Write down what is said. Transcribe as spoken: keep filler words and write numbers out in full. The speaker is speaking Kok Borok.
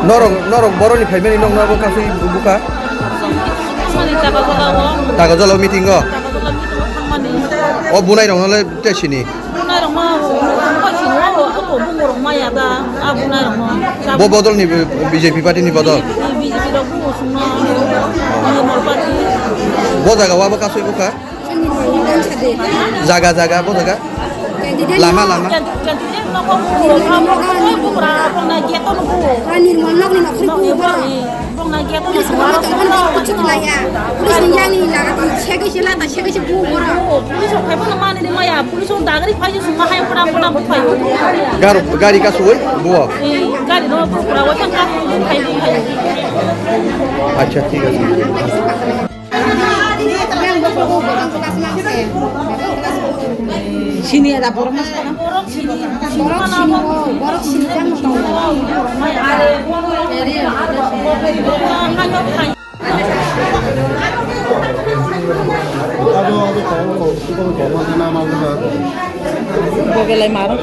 Norok, norok boroni phaimani nokno abo kasui buka? Thangmani Takarjala o. Takarjala meeting o? Takarjala meeting o thangmani. O bunai rokno le te sini? Bunai rokno, o sini o, o bungo rok maya da, a bunai rokno. Bo bodol ni B J P party ni bodol? B J P rok bungo sungno, Nirmal party. Bo jaga o abo kasui buka? Jaga, jaga, bo jaga? Lama, lama. Nirmal nokni nokni bo borok. Police ni yang ni laga, segwi se lata, segwi se bo borok. Garo, gari kasui bo? Acha, thik ache. Sini ada borok mas. Borok sini, borok sini kan. Bogelai maro.